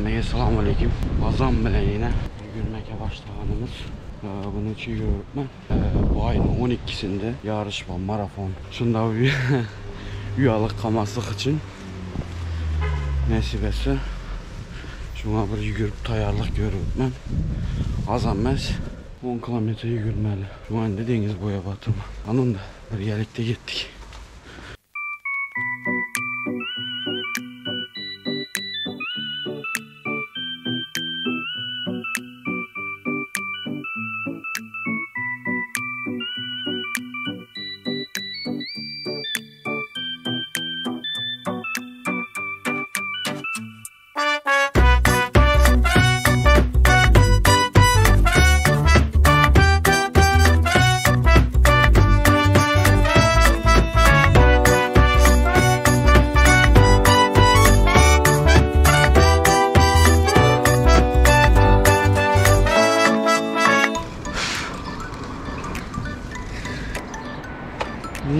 Hemmäge Essalamu Aleýkim. Azam bilen ýene ýügürmeke başlaganymyz. Bunun üçin ýügüripmen. Bu aýyň 12-sinde ýaryş bar, marafon. Şunda uýalyk kalmaslyk üçin nesip etse şuňa bir ýügürip taýýarlyk görüpmen. Azam emes. 10 kilometre ýügürmeli. Şuňa indi deňiz boýa batyrma. Anunda birgelikde gitdik.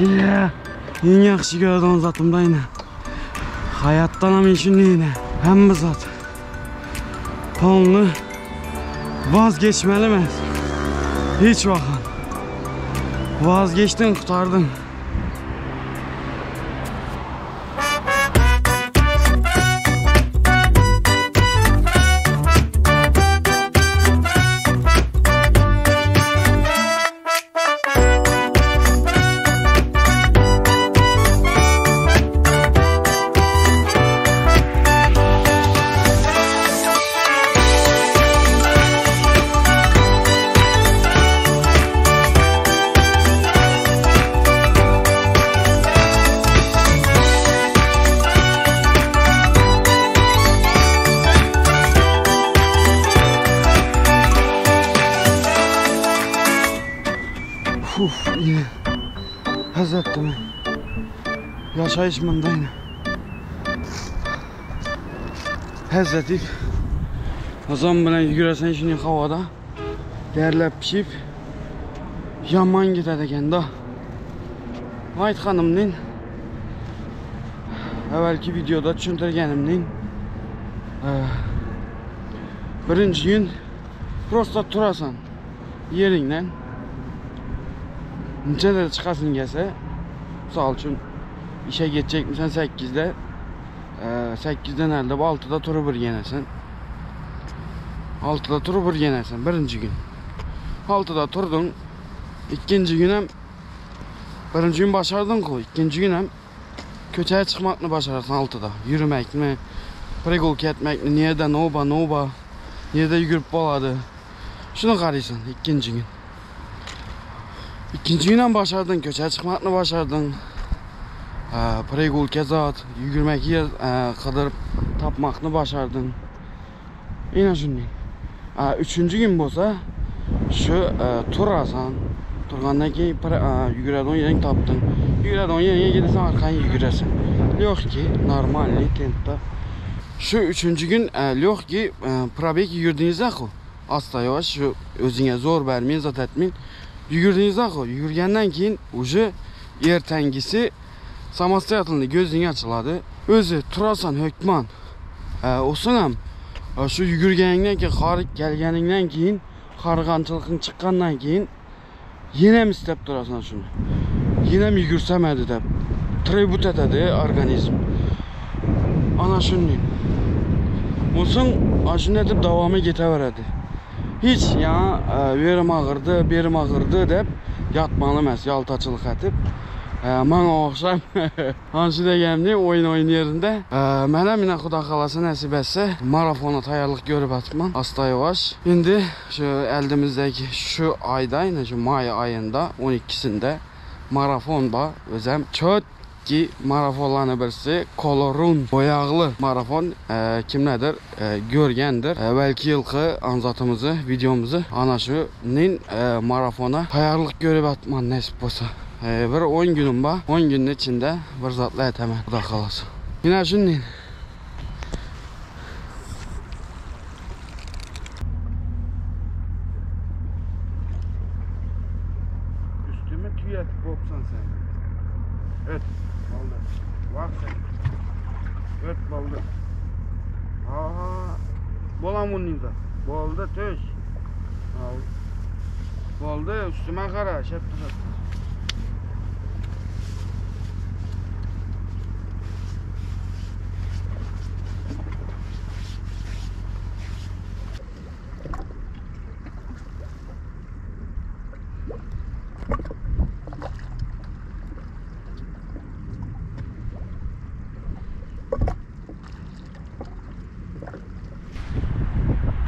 Yeah. Iň ýagşy görýän zatym da ine. Hayatdanam işin ine. Hemme zat. Polny vazgeçmeli emes. Hiç wagt. Vazgeçtin, gutardyn. Uf, yine haz etdim. Yaşayış mında yine. Haz edip Azam bilen yüresen şimdi havada derlep pişip yaman gider eken da. Aytganımның evvelki videoda tushuntirganimning birinchi gün просто turasan yeringdan nechada chiqasing kelsa misol uchun ishga ketjakmisan 8da 8dan aldab 6da turib o'rganasan 6da turib o'rganasan birinchi kun 6da turding ikkinchi kun ham birinchi kun basharding-ku ikkinchi kun ham ko'chaga chiqmoqni basharasan 6da yurmakmi прогулка etmakmi nerede noba noba nerede yugurib bo'ladi shuni qaraysan ikkinchi kun ikkinchi kun ham basharding ko'chaga chiqmoqni basharding прогулка zot yugurmak yer qidirib topmoqni basharding ina shunday uchinchi kun bo'lsa shu turasan turgandan keyin yuguradigan yering topding yuguradigan yeringga kelasan orqang yugurasan легкий нормальный tempda shu uchinchi kun легкий пробег yugurdingiz-ku asta yavash shu o'zingga zo'r bermay zot etmay yugurdingiz-ku yugurgandan keyin уже ertangisi самостоятельно ko'zing ochiladi o'zi turasan hökman o'sing ham shu yugurganingdan keyin horib kelganingdan keyin horg'anchiliging chiqqandan keyin yana ham istab turasan shuni yana ham yugursam edi deb требовать etadi organizm ana shunday o'sing shunday deb davomi ketaveradi hech ya yerim og'irdi berim og'irdi deb yotmali emas yaltachilik etib manga o'xshab ana shu deganimdek o'yin o'yin yerinde man ham mana xudo xohlasa nasib etsa marafona tayyorlik ko'rib yotibman asta yavash endi shu oldimizdagi shu oyda ya'ni shu may oyida 12sida marafon bor o'zim cho'tki marafonlarni birisi Kolorun boyag'li marafon kimlardir ko'rgandir balki yilqi anzatimizni videomizni ana shuning marafona tayyorlik ko'rib yotibman nasib bo'lsa bir 10 günüm bor 10 günün içinde bir zotlar aytaman xudo xohlasa yine shunday Üstümü tüyetip bopsan sen. Öt, baldı. Bak sen. Öt, baldı. Aa. Bolam mundan. Boldy, tüş. Al. Boldy, üstüme gara, şep şep.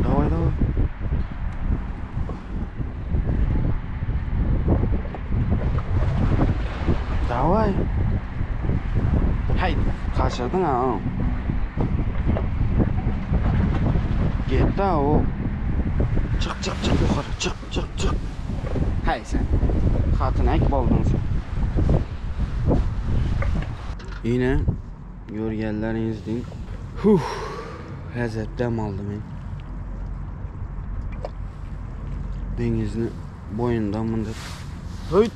Daway daway. Daway. Haý, gaçyrdyň ha. Getdi o. Çyk çyk çyk ýokary çyk çyk çyk. Haý sen. Hatyn ek bolduň sen. Ine görýänleriňizdiň. Huh. Lezzet dem aldy men. Deňizni boýunda mündik. Höýt.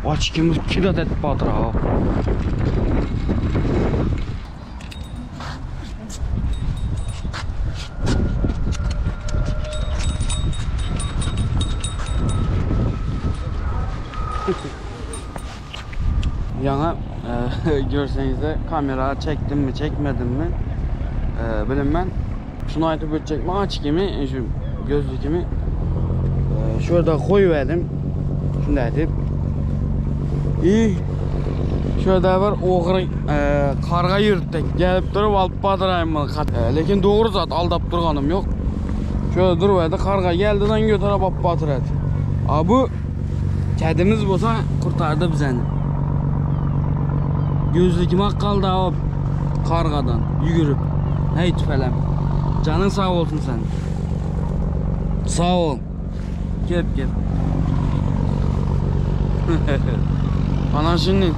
Oçkimiz kidat edip batyr ha. Ýaňy görseňizde kamera çekdimmi çekmedimmi bilinmän. Şuny aýdyp ötjekmi açkimi şu gözlükimi şu ýerde goýuberdim. Şunday edip. I şu ýerde bir ogry karga ýürtdi. Gelip durup alyp batyraýyn Lekin dogry zat aldap durganym ýok. Şu ýerde duruberdi karga geldi dan göterip alyp batyrady. A bu Kedimiz bolsa kurtardy bizeni. Gözlügim ak galdy hop kargadan ýügürip. Hey tüfelem. Janyň sag bolsun sen. Sag ol. Gep gep. Ana şimdi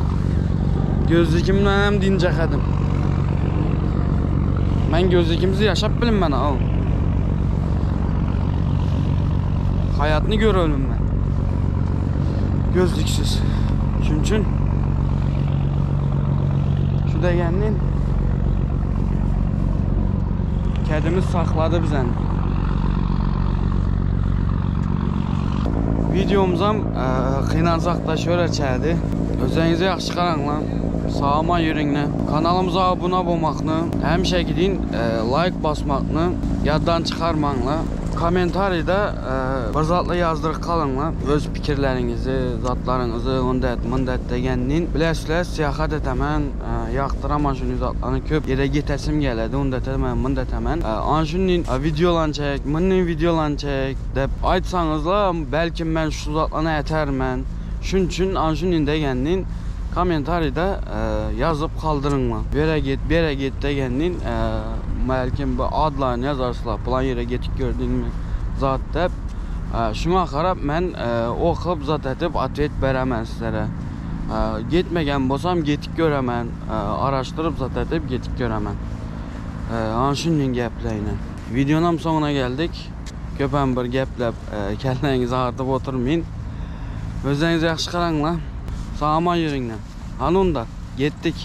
gözlükimden hem dince kadim. Men gözlükimizi yaşap bilim ben al. Hayatını görelim ben. Gözlüksüz. Şunun için şu degennin kedimiz sakladı bizden. Videomuzam e, qıynansak da şöyle çədi. Özünüzə yaxşı qaranglar. Sağ yürünglər. Kanalımıza abunə olmaqını, həmişə gidin e, like basmaqını yaddan çıxarmanglar. Kommentariyada e, bir zatla yazdırıb qalınlar. Öz fikirlərinizi, zatlarınızı, onda et, mında et degennin. Biləsizlər, səyahət etəmən, e, yaxtıraman şunu zatlarını köp yerə getəsim gələdi, onda etəmən, mında etəmən. E, Anşunun videolarını çək, mının videolarını çək deb aytsanızlar, bəlkə mən şu zatlarını ətərmən. Şunun üçün anşunun degennin kommentariyada e, yazıp kaldırınlar. Bir yere git, bir yere git degennin e, belki bu adlarını yazarsınlar. Plan yere gitip gördün mü zat deb. E, şuna qarab mən e, oxub zat edib atvet verəmən sizlere. E, gitmegen bolsam gitip görəmən. E, araştırıp zat edib gitip görəmən. E, anşunun gəplərine. Videonun sonuna geldik. Köpən bir gəpləb e, kəllənizi ağrıtıp oturmayın. Özünüzə yaxşı qaranglar. Sağ aman yürünglər. Anunda getdik.